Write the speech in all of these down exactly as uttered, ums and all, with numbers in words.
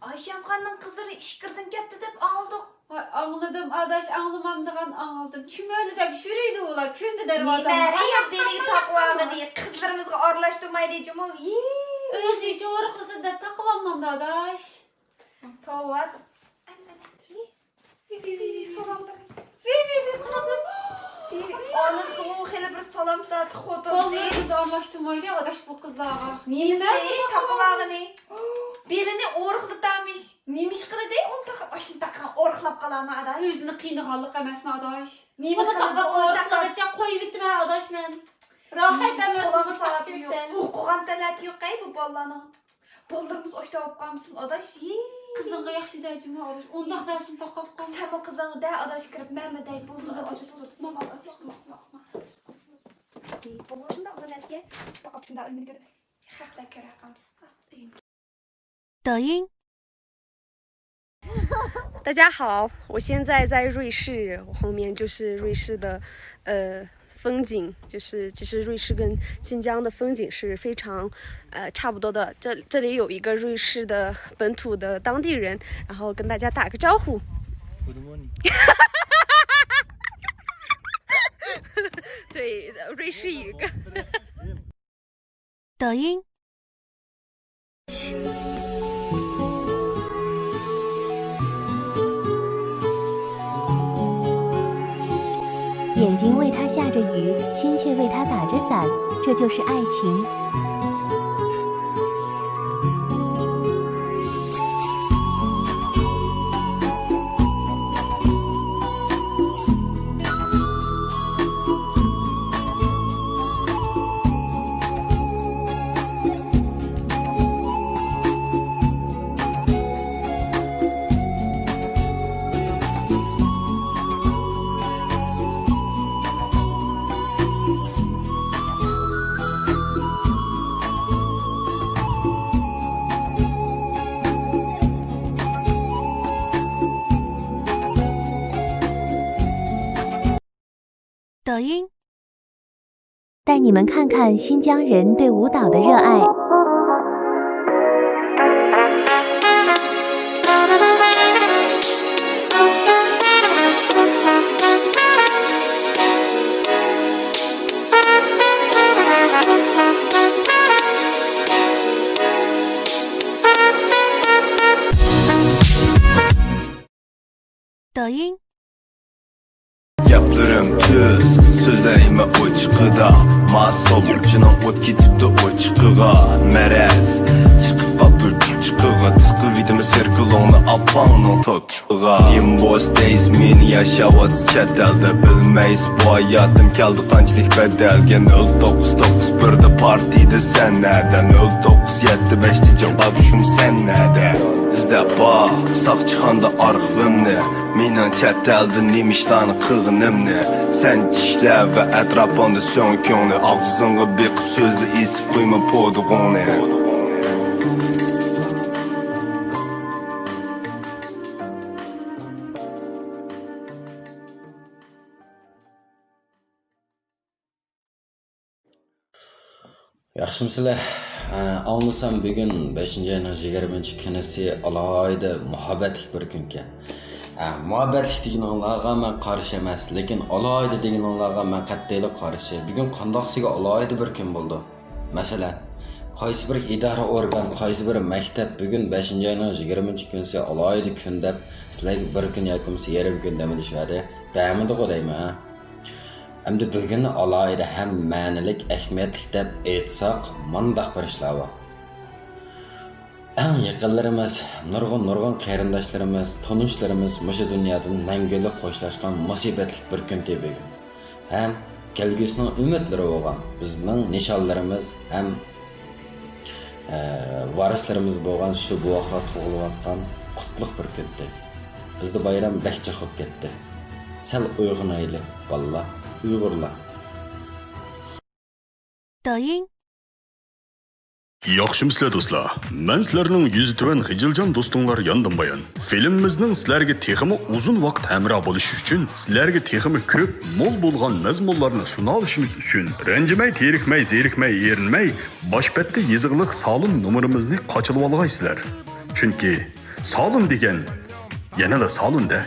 ئايشەمخاننىڭ قىزلىرى ئىچكىرىدىن كەپتۇ دەپ ئاڭلىدۇق. ۋاي، ئاڭلىدىم ئاداش، ئاڭلىمامدىغان ئاڭلىدىم. چۈمۈلىدەك يۈرىدۇ ئۇلار، كۈندە دەرۋازا. نېمە رەھەت بېلىگە تاقىۋالغىنى، قىزلىرىمىزغا ئارىلاشتۇرمايدۇ جۇمۇ. ھىي. ئۆزى ئورۇقلىدى دەپ تاقىۋالمامدۇ ئاداش. توۋا. ۋىي، ۋىي، ۋىي، سالاملار. ۋىي، ۋىي، ۋىي، قوناقلار. ۋىي، ۋىي. ئانىسىغۇ خېلى بىر سالام سائەتلىك خوتۇن. بالىلىرىمىزنى ئارىلاشتۇرمايلى ئاداش بۇ قىزلارغا. نېمىسى؟ نېمە بۇ تاقىۋالغىنى؟ بېلىنى ئورۇقلىتامىش. نېمە ئىش قىلىدى؟ ئۇنى تاقاپ، ئاشۇنى تاقىغان ئورۇقلاپ قالامۇ ئاداش؟ ئۆزىنى قىينىغانلىق ئەمەسمۇ ئاداش؟ نېمە بۇنى قىلىدۇ تاقاپ ئۇنى تاقاپ؟ ئورۇقلىغىچە قويۇۋېتىمەن ئاداش مەن. راھەت ئەمەس سالام بۇنى سالاپ تاقاپ يوق. يۈرسەڭ. ئوقۇغان تەلەتى يوق ئەي بۇ بالىلارنىڭ. بالىلىرىمىز ئاشتا بولۇپ قالمىسۇن ئاداش. ھىي. قىزىڭغا ياخشى دە جۇمۇ ئاداش. ئۇنداق دەرسىنى تاقاپ قال. سەنمۇ قىزىڭغا دە ئاداش كىرىپ مەمە دەي بۇ. 抖音。大家好，我现在在瑞士，我后面就是瑞士的呃风景，就是其实瑞士跟新疆的风景是非常呃差不多的。这这里有一个瑞士的本土的当地人，然后跟大家打个招呼。Good morning。对，瑞士语。抖音。眼睛为他下着雨，心却为他打着伞，这就是爱情。 抖音。带你们看看新疆人对舞蹈的热爱。抖音。 گەپلىرىم تۈز، سۆزلەيمەن ئوچۇقىدا. ماسۇمچىنىڭ ئوت كېتىپتۇ ئوچۇقىغا. مەرەز چىقىپ قاپتۇ چىقىغا. تىقىۋېتىمەن سېركىلوڭنى ئاپاڭنىڭ توچۇقىغا. Limbo days مېنى ياشاۋاتىسىز چەت ئەلدە. بىلمەيسىز بۇ ھاياتىم كەلدى قانچىلىك بەدەلگە. نۆل توققۇز توققۇز بىردە پارتىيدا سەن نەدە؟ نۆل توققۇز يەتتە بەشتە جاۋاب شۇم سەن نەدە؟ ئىزدەپ باق ساقچىخانىدا ئارخىۋىمنى. مېنىڭ چەت ئەلدە نېمە ئىشلارنى قىلغىنىمنى. سەن چىشلە ۋە ئەتراپىڭدا سۆڭىكىڭنى. ئاغزىڭغا بېقىپ سۆزلە، ئېسىپ قويما پودىغىڭنى. ياخشىمۇسىلەر؟ ئە، ئاڭلىسام بۈگۈن بەشىنچى ئاينىڭ يىگىرمىنچى كۈنىسى ئالاھىدە مۇھەببەتلىك بىر كۈنكەن. ئە، مۇھەببەتلىك دېگىنىڭلارغا مەن قارشى ئەمەس، لېكىن ئالاھىدە دېگىنىڭلارغا مەن قەتئىيلا قارشى. بۈگۈن قانداقسىگە ئالاھىدە بىر كۈن بولىدۇ؟ مەسىلەن، قايسى بىر ئىدارە ئورگان، قايسى بىر مەكتەپ بۈگۈن بەشىنچى ئاينىڭ يىگىرمىنچى كۈنىسى ئالاھىدە كۈن دەپ سىلەرگە بىر كۈن ياكى بولمىسا يېرىم كۈن دەم ئېلىش ۋەدە بەرمىدىغۇ دەيمەن، ھە؟ ئەمدى بۈگۈننى ئالاھىدە ھەم مەنىلىك، ئەھمىيەتلىك دەپ ئېيتساق، مانداق بىر ئىشلار بار. ئەڭ يېقىنلىرىمىز، نۇرغۇن، نۇرغۇن قېرىنداشلىرىمىز، تونۇشلىرىمىز مۇشۇ دۇنيادىن مەڭگۈلۈك خوشلاشقان مۇسىبەتلىك بىر كۈن بۈگۈن. ھەم كەلگۈسىنىڭ ئۈمىدلىرى بولغان بىزنىڭ نىشانلىرىمىز ھەم ئە، ۋارىسلىرىمىز بولغان شۇ بوۋاقلار تۇغۇلۇۋاتقان قۇتلۇق بىر كۈنتى. بىزدە بايرام بەك جىق بولۇپ كەتتى. سەل ئويغىنايلى، بالىلار، ئۇيغۇرلار. 抖音。 ياخشىمۇسىلەر دوستلار؟ مەن سىلەرنىڭ يۈزى تۆۋەن غىجىلجان دوستۇڭلار ياندىن بايان. فىلىمىمىزنىڭ سىلەرگە تېخىمۇ ئۇزۇن ۋاقىت ھەمراھ بولۇشى ئۈچۈن، سىلەرگە تېخىمۇ كۆپ، مول بولغان مەزمۇنلارنى سۇنالىشىمىز ئۈچۈن، رەنجىمەي، تېرىكمەي، زېرىكمەي، ئېرىنمەي، باش بەتتە يېزىقلىق سالون نومۇرىمىزنى قاچىلىۋالغايسىلەر. چۈنكى سالون دېگەن يەنىلا سالون-دە.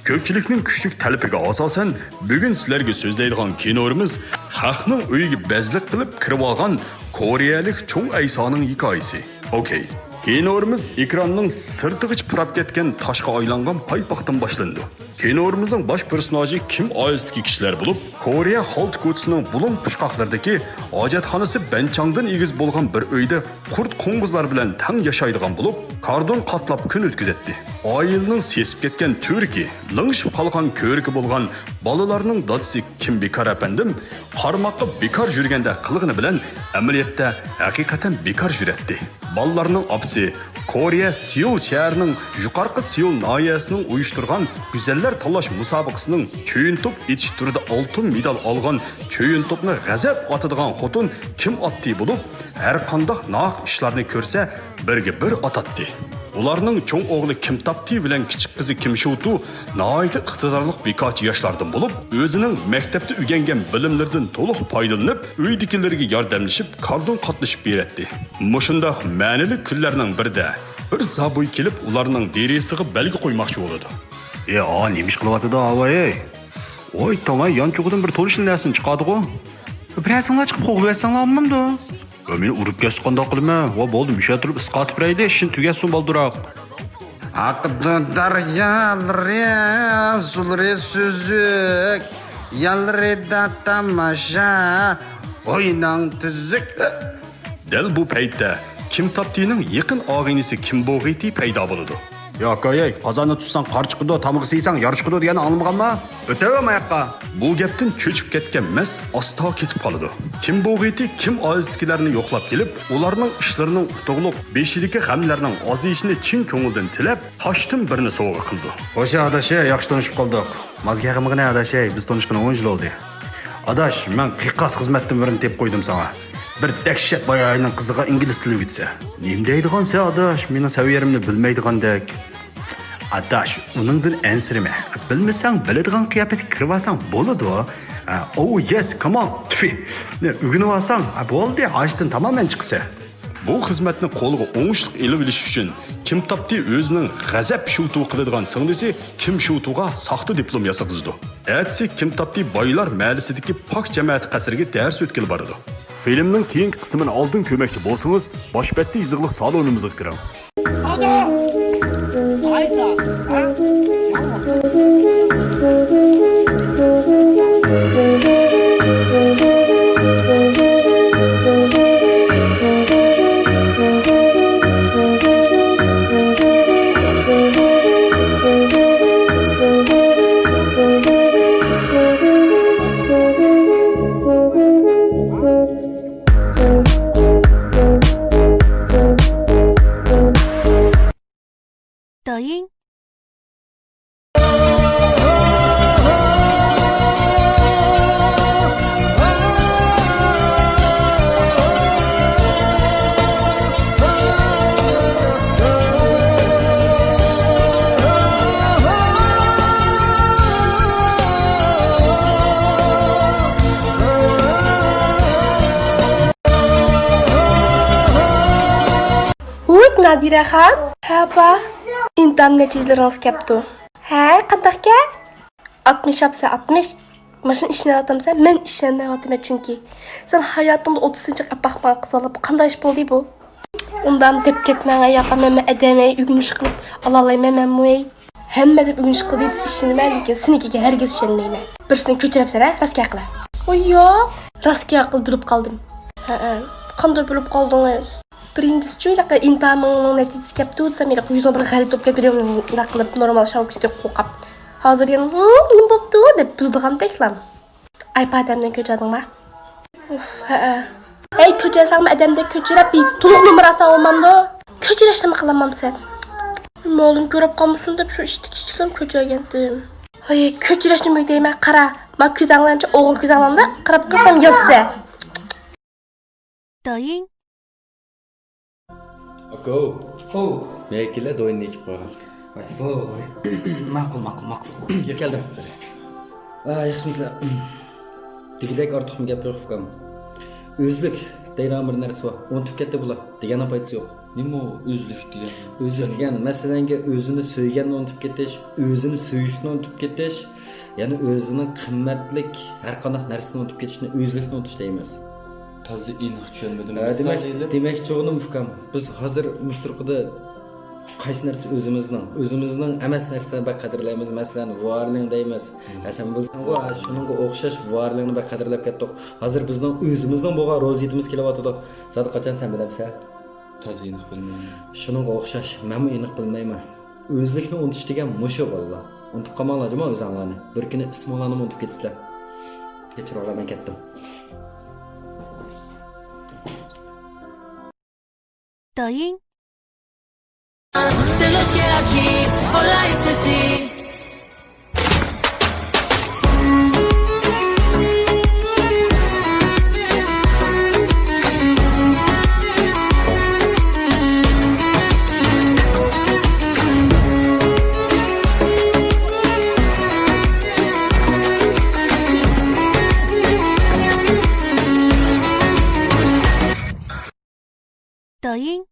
كۆپچىلىكنىڭ كۈچلۈك تەلىپىگە ئاساسەن، بۈگۈن سىلەرگە سۆزلەيدىغان كىنورىمىز خەقنىڭ ئۆيىگە بەزلىك قىلىپ كىرىۋالغان كورېيەلىك چوڭ ئەيسانىڭ ھېكايىسى. ئوكەي. كىنورىمىز ئېكراننىڭ سىرتىغىچە پۇراپ كەتكەن تاشقا ئايلانغان پايپاقتىن باشلىنىدۇ. كىنورىمىزنىڭ باش پېرسوناژى كىم ئائىلىسىدىكى كىشىلەر بولۇپ، كورېيە خالتا كوچىسىنىڭ بۇلۇڭ پۇچقاقلىرىدىكى ھاجەتخانىسى بەنچاڭدىن ئېگىز بولغان بىر ئۆيدە قۇرت-قوڭغۇزلار بىلەن تەڭ ياشايدىغان بولۇپ، كاردون قاتلاپ كۈن ئۆتكۈزەتتى. ئائىلىنىڭ سېسىپ كەتكەن تۈۋرۈكى، لىڭشىپ قالغان كۆركى بولغان بالىلارنىڭ دادىسى كىم بىكار ئەپەندىم قارىماققا بىكار يۈرگەندەك قىلغىنى بىلەن ئەمەلىيەتتە ھەقىقەتەن بىكار يۈرەتتى. بالىلارنىڭ ئاپىسى كورېيە سېئۇل شەھىرىنىڭ يۇقارقى سېئۇل ناھىيەسىنىڭ ئۇيۇشتۇرغان گۈزەللەر تاللاش مۇسابىقىسىنىڭ چويۇنتۇپ ئېتىش تۈرىدە ئالتۇن مېدال ئالغان چويۇنتۇپنى غەزەپ ئاتىدىغان خوتۇن كىم ئاتتى بولۇپ، ھەرقانداق ناھەق ئىشلارنى كۆرسە، بىرگە بىر ئاتاتتى. ئۇلارنىڭ چوڭ ئوغلى كىم تاپتى بىلەن كىچىك قىزى كىم شۇتۇ ناھايىتى ئىقتىدارلىق بىكارچى ياشلاردىن بولۇپ، ئۆزىنىڭ مەكتەپتە ئۆگەنگەن بىلىملىرىدىن تولۇق پايدىلىنىپ، ئۆيدىكىلىرىگە ياردەملىشىپ، كاردون قاتلىشىپ بېرەتتى. مۇشۇنداق مەنىلىك كۈنلەرنىڭ بىرىدە، بىر زابۇي كېلىپ، ئۇلارنىڭ دېرىزىسىغا بەلگە قويماقچى بولىدۇ. ئى، ئا، نېمە ئىش قىلىۋاتىدۇ، ئاۋاي؟ ۋاي، تاڭاي، يانچۇقىدىن بىر تونۇشلۇق نەرسىنى چىقاردىغۇ. بىرەرسىڭلار چىقىپ قوغلىۋەتسەڭلار بولمامدۇ؟ ۋە مېنى ئۇرۇپ كەتسە قانداق قىلىمەن؟ ۋە بولدى، مۇشۇ يەردە تۇرۇپ ئىسقا ئېتىپ بېرەيلى، ئىشىنى تۈگەتسۇن بالدۇراق. ئاقىدۇ دەريالىرى، سۇلىرى سۈزۈك، يانلىرىدا تاماشا، ئويناڭ تۈزۈك. دەل بۇ پەيتتە كىم تاپتىنىڭ يېقىن ئاغىنىسى كىم بوغىتى پەيدا بولىدۇ. يا ئاكايەي، قازاننى تۇتساڭ قار چىقىدۇ، تامىقى سىيساڭ يار چىقىدۇ دېگەننى ئاڭلىمىغانما؟ ئۆتەۋەر ماياققا! بۇ گەپتىن چۆچۈپ كەتكەن مەس ئاستا كېتىپ قالىدۇ. كىم بوغىتى كىم ئائىلىسىدىكىلەرنى يوقلاپ كېلىپ، ئۇلارنىڭ ئىشلىرىنىڭ ئۇتۇقلۇق، بېشىدىكى غەملەرنىڭ ئازىيىشىنى چىن كۆڭۈلدىن تىلەپ، تاشتىن بىرنى سوۋغا قىلىدۇ. خوش ئاداش، ياخشى تونۇشۇپ قالدۇق. مازگەغىمىغىنە ئاداش، بىز تونۇشقىلى ئون يىل بولدى. ئاداش، مەن قىيقاس خىزمەتتىن بىرنى تېپىپ قويدۇم ساڭا. بىر دەھشەت باياينىڭ قىزىغا ئىنگلىز تىلى ئۆگىتىسەن. نېمە دەيدىغانسەن ئاداش، مېنىڭ سەۋىيەمنى بىلمەيدىغاندەك. ئاداش، ئۇنىڭدىن ئەنسىرىمە. بىلمىسەڭ بىلىدىغان قىياپەتكە كىرىۋالساڭ بولىدۇ. ئا، ئوۋ، يېس، كام ئون، تفى. ئۆگىنىۋالساڭ، ئا، بولدى، ھاجەتتىن تامامەن چىقىسەن. بۇ خىزمەتنى قولىغا ئوڭۇشلۇق ئېلىۋېلىش ئۈچۈن كىم تاپتى ئۆزىنىڭ غەزەپ شۇتۇ قىلىدىغان سىڭلىسى كىم شۇتۇغا ساختا دىپلوم ياسىغۇزىدۇ. ئەتىسى كىم تاپتى بايلار مەھەللىسىدىكى پاك جەمەتى قەسرىگە دەرس ئۆتكىلى بارىدۇ. فىلىمنىڭ كېيىنكى قىسمىنى ئالدىن كۆرمەكچى بولسىڭىز، باش بەتتە يېزىقلىق سالونىمىزغا كىرىڭ. ھۇي، نادىرەخان. ھە، ئاپا. ئىمتىھان نەتىجىلىرىڭىز كەپتۇ. ھە، قانداقكەن؟ ئاتمىش ئاپسەن، ئاتمىش. ماشىنا ئىشىنەۋاتامسەن؟ مەن ئىشەنمەيۋاتىمەن چۈنكى. سەن ھاياتىڭدا ئوتتۇزىنچى ئەپ باقمىغان قىز بالا، بۇ قانداق ئىش بولدى بۇ؟ ئۇنداق دەپ كەتمەڭ، ئاي ئاپا، مەن ئادەم، ئۆگىنىش قىلىپ ئالالايمەن مەنمۇ، ئەي. ھەممە ئادەم ئۆگىنىش قىلدى دېسە ئىشىنىمەن، لېكىن سېنىڭكىگە ھەرگىز ئىشەنمەيمەن. بىرسىنى كۆچۈرەپسەن ھە، راست گەپ قىلە. ۋوي ياق، راست گەپ قىلىپ بىلىپ قالدىم. ھەئە، قانداق بىلىپ قالدىڭىز؟ بىرىنچىسىچۇ، ھېلىقى ئىمتىھاننىڭ نەتىجىسى كەپتۇ دېسەم، ھېلىقى يۈزۈڭ بىر غەلىتە بولۇپ كەتتى، ھېلىقى نورمال شاۋ كېتىپ قورقۇپ. ھازىر يەنە، ھە، نېمە بوپتۇ دەپ بىلىدىغاندەكلا. ئايپادەمدىن كۆچۈردۈڭما؟ ئۇف، ھەئە. ھەي، كۆچۈرسەڭمۇ ئادەمدەك كۆچۈرۈپ، تولۇق نومۇر ئالساڭ بولمامدۇ؟ كۆچۈرۈشنىمۇ قىلالمامسەن؟ مولدىن كۆرۈپ قالمىسۇن دەپ شۇ ئىشتىك ئىشتىكلەرنى كۆچۈرگەنتىم. ھەي، كۆچۈرۈشنىمۇ دەيمەن، قارا. ما كۆزۈڭلارنىچە ئوغرى كۆزۈڭلاردا قاراپ قالسام يازسا. دايىڭ. ئاكا. ھو. مەيكىلە دويننى ئېكىپ قويغان. ۋاي، ۋاي. ماقۇل، ماقۇل، ماقۇل. كەلدىم. ئا، ياخشىمۇسىلەر؟ دېگۈدەك ئارتۇقمۇ گەپ يوق، ئۇكام. ئۆزبېك دەيدىغان بىر نەرسە بار. ئۇنتۇپ كەتتى بۇلار. دېگەننىڭ پايدىسى يوق. نېمە ئۇ ئۆزلۈك دېگەن؟ ئۆزلۈك دېگەن، مەسىلەنگە، ئۆزىنى سۆيگەننى ئۇنتۇپ كېتىش، ئۆزىنى سۆيۈشنى ئۇنتۇپ كېتىش، يەنى ئۆزىنىڭ قىممەتلىك ھەر قانداق نەرسىنى ئۇنتۇپ كېتىشنى ئۆزلۈكنى ئۇنتۇش دەيمىز. تازا ئېنىق چۈشەنمىدىم. ھە، مىسال دېمەك، ئېلىپ. دېمەكچى بولغىنىم، ئۇكام، بىز ھازىر مۇشۇ تۇرقىدا قايسى نەرسە ئۆزىمىزنىڭ، ئۆزىمىزنىڭ ئەمەس نەرسىلەرنى بەك قەدىرلەيمىز. مەسىلەن، ۋارلىڭ دەيمىز. ھە، سەن بىلسەڭغۇ، ھە، شۇنىڭغا ئوخشاش ۋارلىڭنى بەك قەدىرلەپ كەتتۇق. ھازىر بىزنىڭ ئۆزىمىزنىڭ بولغان روزىيىتىمىز كېلىۋاتىدۇ. سادىق، قاچان سەن بىلەمسەن؟ تازا ئېنىق بىلمەيمەن. شۇنىڭغا ئوخشاش، مەنمۇ ئېنىق بىلمەيمەن. ئۆزلۈكنى ئۇنتۇش دېگەن مۇشۇ، بالىلار. ئۇنتۇپ قالماڭلار جۇمۇ ئۆزۈڭلارنى. بىر كۈنى ئىسمىڭلارنىمۇ ئۇنتۇپ كېتىسىلەر. كەچۈرۈڭلار، مەن كەتتىم. 抖音。抖音。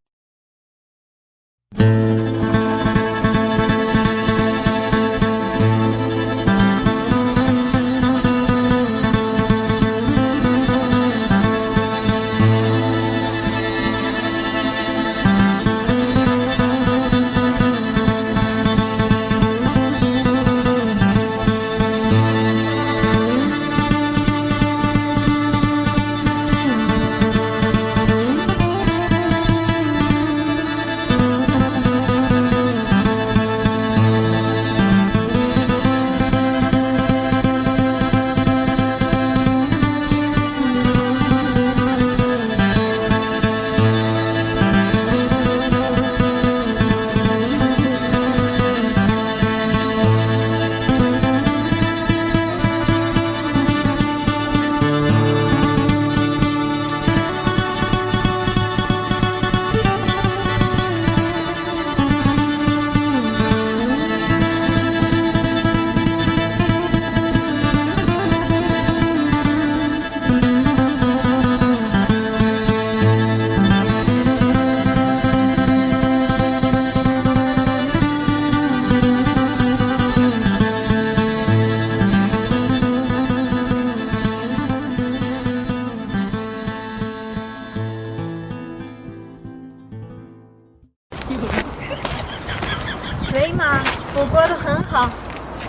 可以吗？我刮得很好，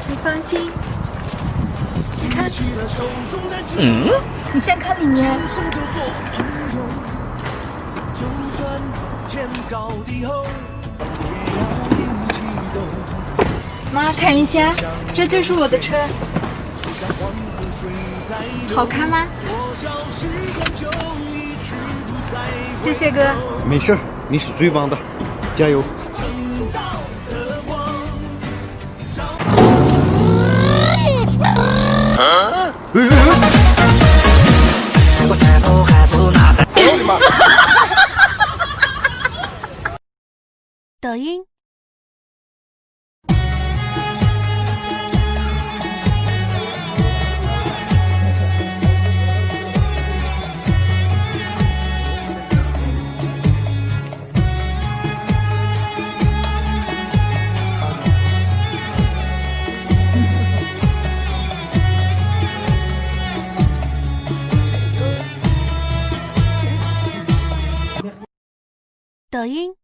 你放心。你看，嗯，你先看里面。妈，看一下，这就是我的车。 好看吗？谢谢哥。没事儿，你是最棒的，加油！抖音。 抖音。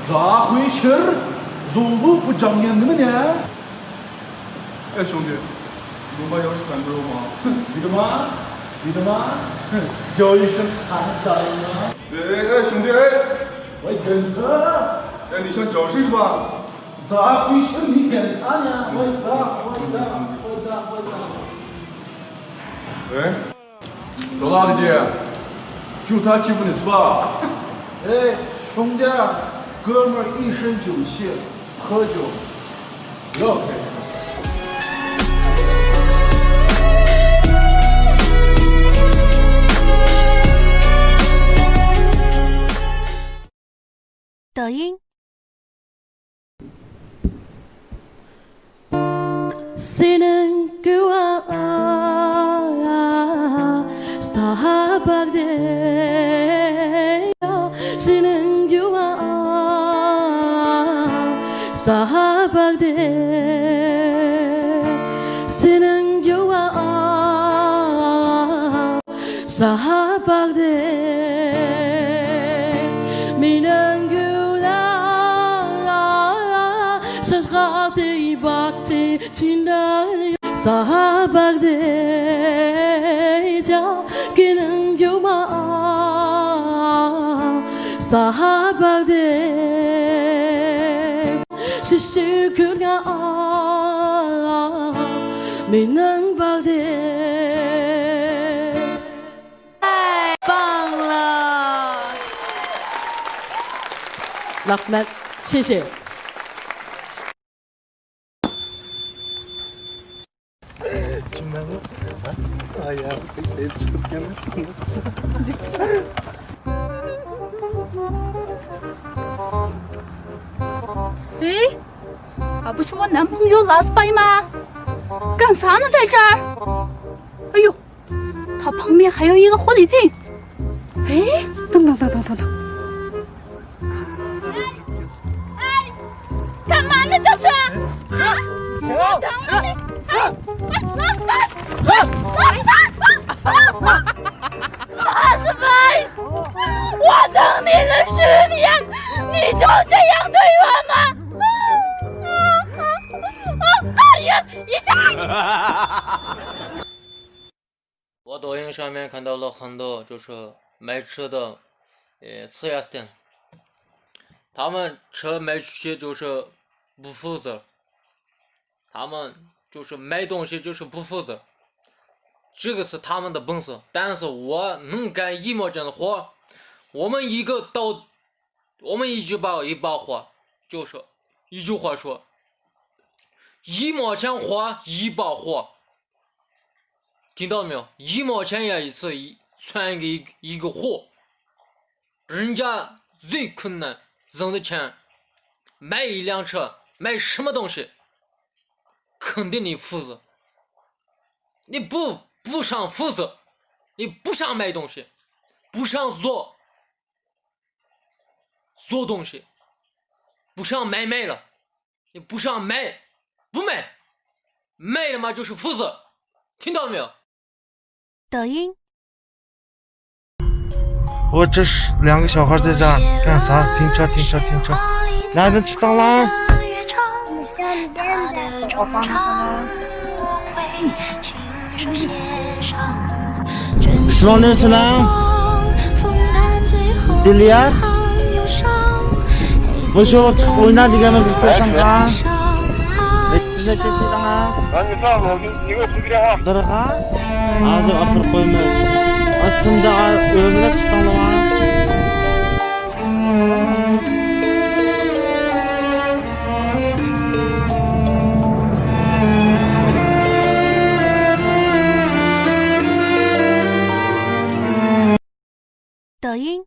咋回事儿？走路不长眼，你们呢？哎，兄弟，你们班有人是反对吗？知道吗？知道吗？叫一声喊打人吗？哎，哎，哎，兄弟，哎。喂，跟上。哎，你想找事是吧？ 咋回事？你干啥呢？喂，喂，喂，喂，喂。喂，找大弟弟，就他欺负你是吧？哎，兄弟，哥们儿一身酒气，喝酒不要开车。 抖音。سېنىڭ گۈۋاھ ساھاباغدە، سېنىڭ گۈۋاھ ساھاباغدە، سېنىڭ گۈۋاھ ساھاباغدە، مېنىڭ گۈللەر سىزغا باقتى. چىنداي ساھاباغدە، جاكىنىڭ جۇما ساھاباغدە، شىشىكۈنگە مېنىڭ باغدە. ئەي، باڭلا. رەھمەت، شىشى. ھېي، ئا، بۇ شۇڭا نەمپۇڭ يول لاسپايما؟ گەنسانى زەلچار. ئايۇ. 他旁边还有一个狐狸精。哎，等等等等等等。干嘛呢这是？啊？我等你。啊，啊，老师班，老师班，老师班，我等你了十年，你就这样对我吗？啊，啊，啊，啊，一下。 我抖音上面看到了很多就是卖吃的，呃，四S店，他们吃卖吃就是不负责，他们就是卖东西就是不负责，这个是他们的本事。但是我能干一毛钱的活，我们一个到，我们一句把一把火，就是一句话说，一毛钱活一把火。 听到了没有？一毛钱也一次一算一个一个货，人家最困难挣的钱，买一辆车，买什么东西，肯定你负责。你不不想负责，你不想买东西，不想做做东西，不想买卖了。 你不想买，不买，卖了嘛就是负责，听到了没有？抖音。我这是两个小孩在这儿干啥？停车，停车，停车！哪能去当狼？ئىسمىڭ نېمە سېنىڭ؟ دىليار؟ مۇشۇ چىقىپ ئوينا دېگەنمەن بىز قويساڭغا. سىز نەچچە يىلىڭىز؟ بىرغا؟ ھازىر ئاپىرىپ قويىمىز. ئاسسىمدا ئۆمىلەپ چىقتىڭلار. دايىڭ.